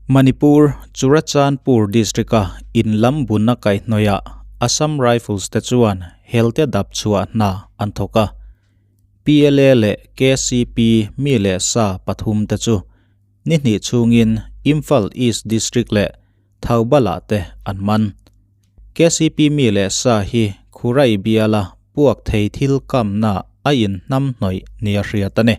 Manipur, Churachandpur district-a in lam bunna kaihhnawihah Assam Rifles te chuan helte dap chhuah hna an thawk a. PLA leh KCP mi leh sa pathum te chu ni hnih chhungin Imphal East District leh Thoubal-ah te an man. KCP mi leh sa hi Khurai biala puak thei thil kamna a inhnamhnawih nia hriat a ni.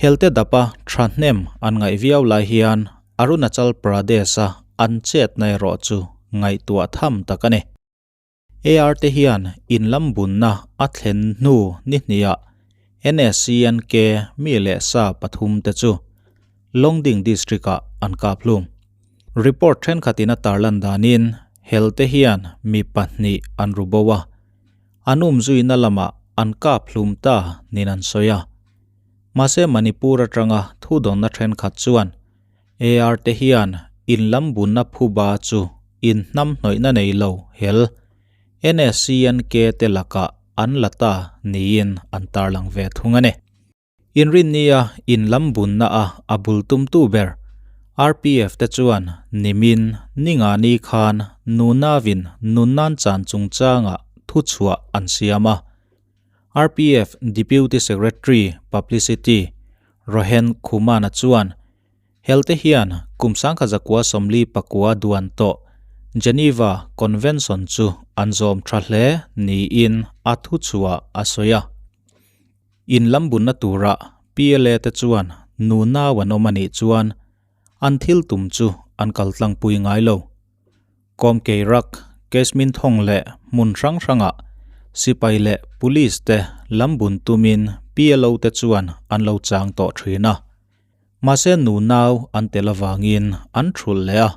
Helte dapa thahnem an ngaih viau lai hian Arunachal Pradesh-a an chetna erawh chu ngaihtuah tham tak a ni. AR te hian in lam bunna a thlen hnu ni hniah NSCNK mi leh sa pathum te chu Longding District-ah an kap hlum. Report thenkhatin a tarlan danin helte hian mi pahnih an ru bo a, an umzuina lamah an kap hlum ta niin an sawi a. Mahse Manipur atanga thudawnna thenkhat chuan AR te hian in lam bunna phuba chu in hnamhnawihna nei lo hel NSCNK te lakah an la ta niin an tarlang ve thung a ni. Inrinnia in lam bunna a a bul tumtu ber RPF te chuan nimin ningani khan nunavin nunnan chan chungchangah thuchhuah an siam a. RPF Deputy Secretary, Publicity, Rohen Khumana chuan, Helte hian kum 1944 duan tawh Geneva Convention chu an zawm tha hle niin a thuchhuah a sawi a. In lambunna tura PLA te chuan nunau an awm a nih chuan an thil tum chu an kaltlangpui ngai lo. Kawmkei rak, Kesmin thawng leh hmun hrang hrangah sipai leh police te lam bun tumin PLO te chuan an lo chang tawh thin a. Mahse nunau an tel avangin an thulh leh a.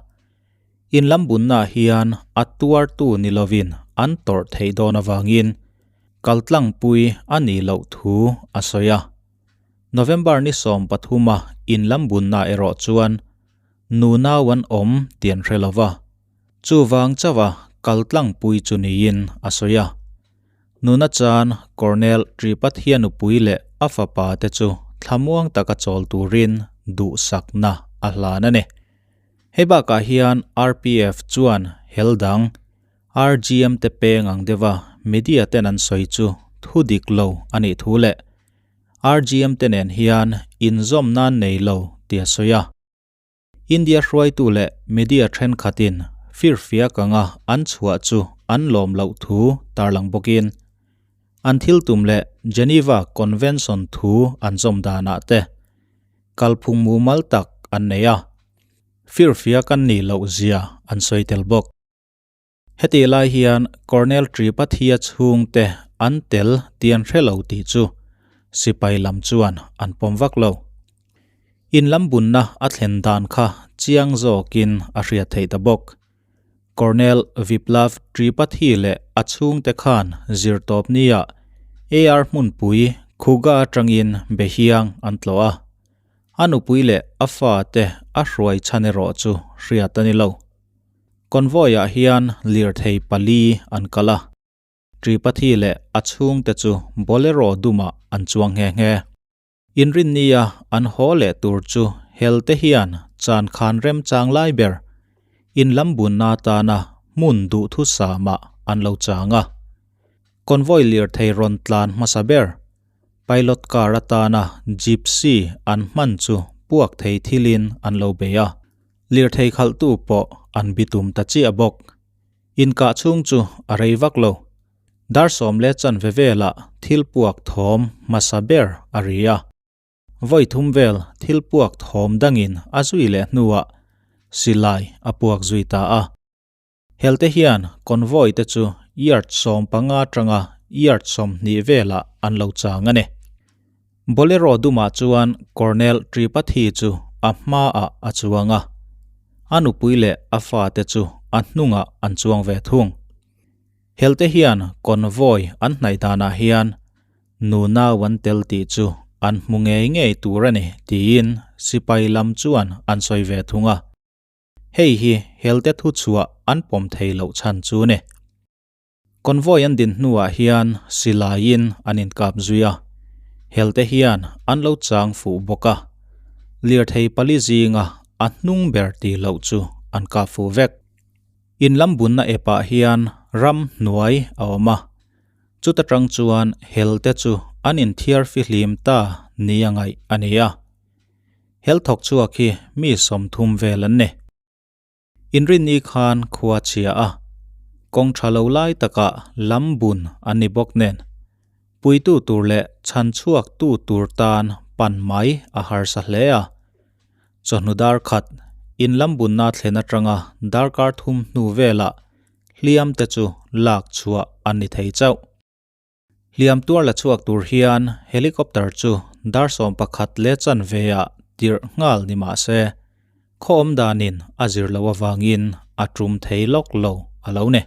In lam bunnaah hian a tuartu ni lovin an tawrh theih dawn avangin kaltlangpui a nih loh thu a sawi a. November ni 13 a in lam bunnaah erawh chuan Nunau an awm tih an hre lo va, chuvang chauha kal tlangpui chu niin a sawi a. Nuna chan Colonel Tripathia nupui leh a fapa te chu thlamuang taka chawl turin duhsakna a hlan a ni. Hei bakah hian RPF chuan hel dang RGM te peng ang deuha media ten an sawi chu thu dik lo a nih thu leh RGM te nen hian inzawm nan nei lo tih a sawi a. India hruaitu leh media thenkhatin firfiak anga an chhuah chu an lawm loh thu tarlang bawkin an thil tum leh Geneva Convention thu an zawm danah te kalphung mumal tak an nei a, firfiak an nih loh zia an sawi tel bawk. Hetih lai hian Colonel Tripathi-a chhungte an tel tih an hre lo tih chu sipai lam chuan an pawm vak lo. In lam bunna a thlen dan kha chiang zawkin a hriat theih ta bawk. Colonel Viplav Tripathi leh a chhungte khan zirtawpnia AR hmunpui Khuga atangin Behiang an tlawh a. A nupui leh a fate a hruai chhan erawh chu hriat a ni lo. Convoy-ah hian lirthei pali an kal a, Tripathi leh a chhungte chu Bolero dumah an chuang nghe nghe. Inrinnia an haw leh tur chu helte hian chan khan remchang lai ber in lam bunna atana hmun duhthusamah an lo chang a. Convoy lirthei rawn tlan hmasa ber pilot car atana Gypsy an hman chu puak thei thilin an lo bei a. Lirthei khalhtu pawh an bitum ta chiah bawk. Inkah chhung chu a rei vak lo. Dar sawm leh chanve velah thil puak thawm hmasa ber a ri a. Vawi thum vel thil puak thawm dangin a zui leh hnuah silai a puak zui ta a. Helte hian convoy te chu yard 15 atanga yard 20 velah an lo chang a ni. Bolero dumah chuan Colonel Tripathi chu a hmaah a chuang a, a nupui leh a fate chu a hnungah an chuang ve thung. Helte hian convoy an hnaih danah hian nunau an tel tih chu an hmu ngei ngei tur a ni tiin sipai lam chuan an sawi ve thung a. Hei hi helte thuchhuah an pawm thei loh chhan chu ni. Convoy an din hnuah hian silaiin an inkap zui a, helte hian an lo chang fuh bawk a. Lirthei pali zinga a hnung ber tih loh chu an kap fuh vek. In lam bunna epah hian ram hnuai a awm a, chuta tang chuan hel te chu an inthiar fihlim ta ni a ngaih a ni a. Hel thawk chhuak hi mi 30 vel an ni. Inrinni khan khua chhia a, kawng tha lo lai takah lam bun an ni bawk nen, puitu tur leh chhan chhuak tu tur tan pan mai a harsa hle a. Chawhnu dar khat, in lam bunna thlen atanga darkar thum hnu velah hliam te chu lak chhuah an ni thei chauh. Hliam tuar la chhuak tur hian helicopter chu dar 11 leh chanve ah tirh nghal ni mah se, khaw awm danin a zir loh avangin a tum thei lawk lo a lo ni.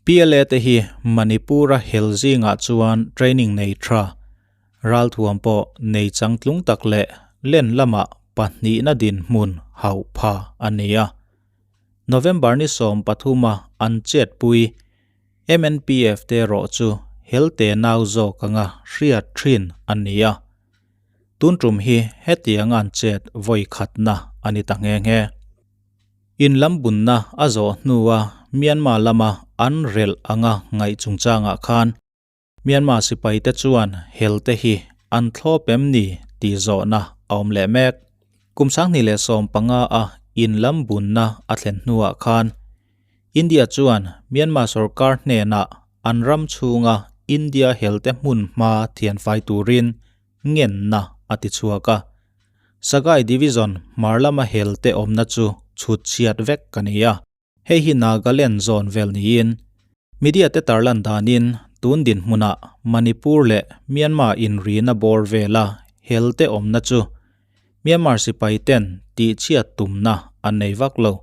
PLA te hi Manipur-a hel zingah chuan training nei tha, ralthuam pawh nei changtlung tak leh len lamah pahnihna dinhmun hauh pha a ni a. November ni 13 a an chetpui MNPF te erawh chu helte nau zawk anga hriat thin an ni a. Tun tum hi hetiang an chet vawi khatna a ni ta nghe nghe. In lam bunna a zawh hnua Myanmar lama an relh anga ngaih chungchangah khan Myanmar sipai te chuan helte hi an thlawp em ni tih zawhna a awm leh mek. Kum 2015 a in lam bunna a thlen hnuah khan India chuan Myanmar sorkar hnenah an ram chhunga India helte hmun hma thianfai turin ngenna a ti chhuak a. Sagaing Division hmar lama helte awmna chu chhut chhiat vek a ni a. Hei hi Nagaland zone vel niin media te tarlan danin tun din hmunah Manipur leh Myanmar inrina bawr vela helte awmna chu Myanmar sipai ten tih chhiat tumna an nei vak lo.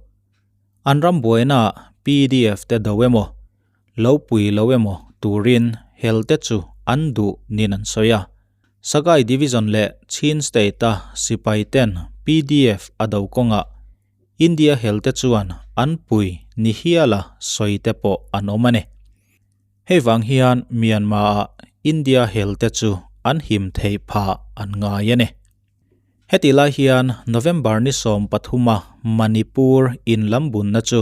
An ram buaina PDF te do emaw, lo pui lo emaw turin helte chu an duh nin an sawi a. Sagaing Division leh Chin State a sipai ten PDF a do kawngah India helte chuan an pui ni hiala sawi te pawh an awm a ni. Hei vang hian Myanmar ah India helte chu an him theih phah an ngai a ni. Heti lai hian November ni 13 a Manipur in lam bunna chu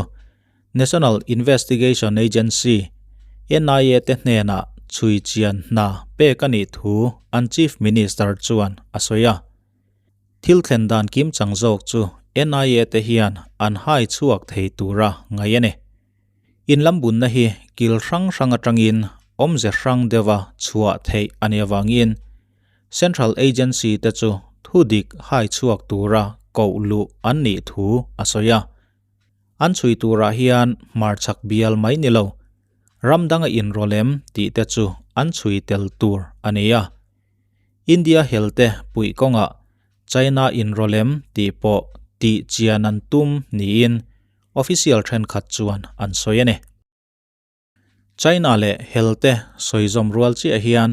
National Investigation Agency, NIA te hnenah chhui chian hna pek a nih thu an Chief Minister chuan a sawi a. Thil thlen dan kim chang zawk chu NIA te hian an hai chhuak thei tura ngai a ni. In lam bunna hi kil hrang hrang atangin awmze hrang deuha chhuah theih a ni awangin Central Agency te chu thudik hai chhuak tura koh luh an nih thu a sawi a. An chhui turah hian hmarchhak bial mai ni lo, ram danga inrawlem tih te chu an chhui tel tur a ni a. India helte puih kawngah China inrawlem tih pawh tih chian an tum niin official thenkhat chuan an sawi a ni. China leh helte sawi zawm rual chiah hian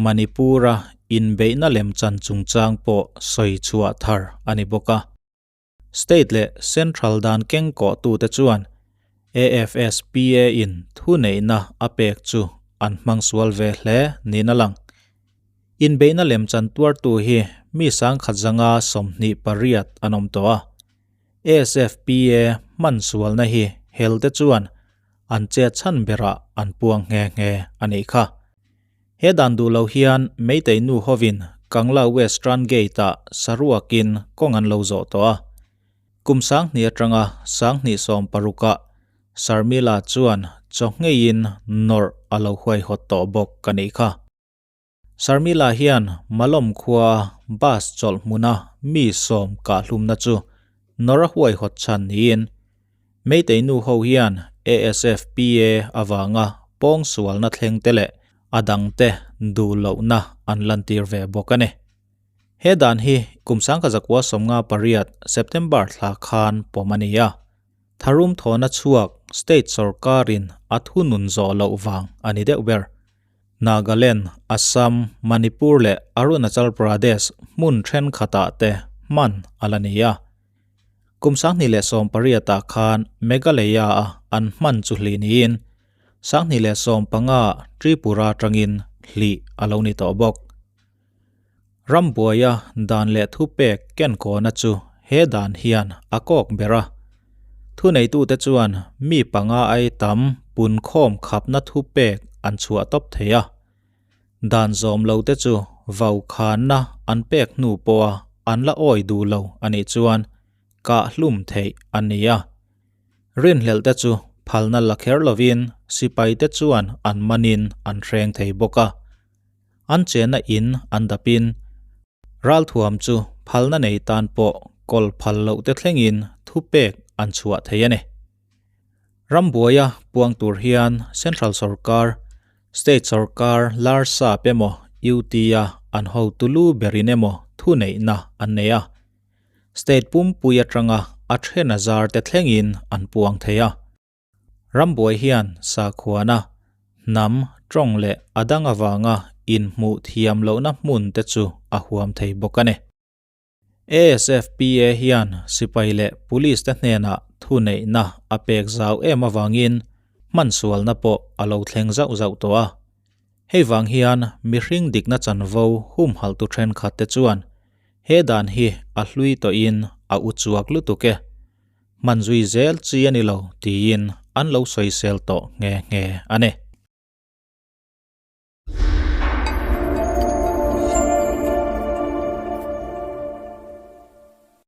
Manipur-a inbeihna lem chan chungchang pawh sawi chhuah thar a ni bawk a. State leh Central dan keng kawhtute chuan AFSPA in thuneihna a pek chu an hmang sual ve hle niin a lang. Inbeihna lem chan tuartu hi mi 1128 an awm tawh a. ASFPA hman sualna hi helte chuan an che chhan berah an puang nghe nghe a nih kha. He dan duh lo hian Meitei nu hovin Kangla Western Gate-ah saruakin kawng an lo zawh tawh a. Kum 2000 atanga 2016ah Sharmila chuan chaw ngeiin nawrh a lo huaihawt tawh bawk a nih kha. Sharmila hian Malom khua bus chawlh hmuna mi 10 kah hlumna chu nawrh a huaihawt chhan niin Meitei nu ho hian ASFPA awanga pawng sualna thleng te leh a dang te duh lohna an lantir ve bawk a ni. He dan hi kum 1958 September thla khan pawm a ni a. Tharum thawna chhuak state sarkarin a thunun zawh loh vang a ni deuh ber. Nagaland, Assam, Manipur leh Arunachal Pradesh hmun thenkhatah te hman a la ni a. Kum 2018 ah khan Meghalaya a an hman chu hli niin 2015 Tripura tangin hli a lo ni tawh bawk. Rambuaia dan leh thu pek ken kawna chu he dan hian a kawk ber a. Thuneitute chuan mi panga ai tam punkhawm khapna thupek an chhuah tawp thei a. Dan zawm lo te chu vaukhanna an pek hnu pawha an la awi duh lo a nih chuan kah hlum theih a ni a. Rinhlelh te chu phalna la kher lovin sipai te chuan an manin an hreng thei bawk a. An chenna in an dapin ralthuam chu phalna nei tan pawh kawl phal loh te thlengin thupek an chhuah thei a ni. Rambuaia puang tur hian Central sorkar, State sorkar Larsap emaw UT-a an hotu lu berin emaw thuneihna an nei a. State pumpui atanga a then a zar te thlengin an puang thei a. Rambuai hian sakhuana, hnam, tawng leh a dang avanga inhmuh thiam lohna hmun te chu a huam thei bawk a ni. ASFPA hian sipai leh police te hnenah thuneihna a pek zau em avangin hmansualna pawh a lo thleng zauh zauh tawh a. Hei vang hian mihring dikna chanvo humhalhtu thenkhat te chuan he dan hi a hlui tawhin a u chuak lutuk e, hman zui zel chi a ni lo tiin an lo sawisel tawh nghe nghe a ni.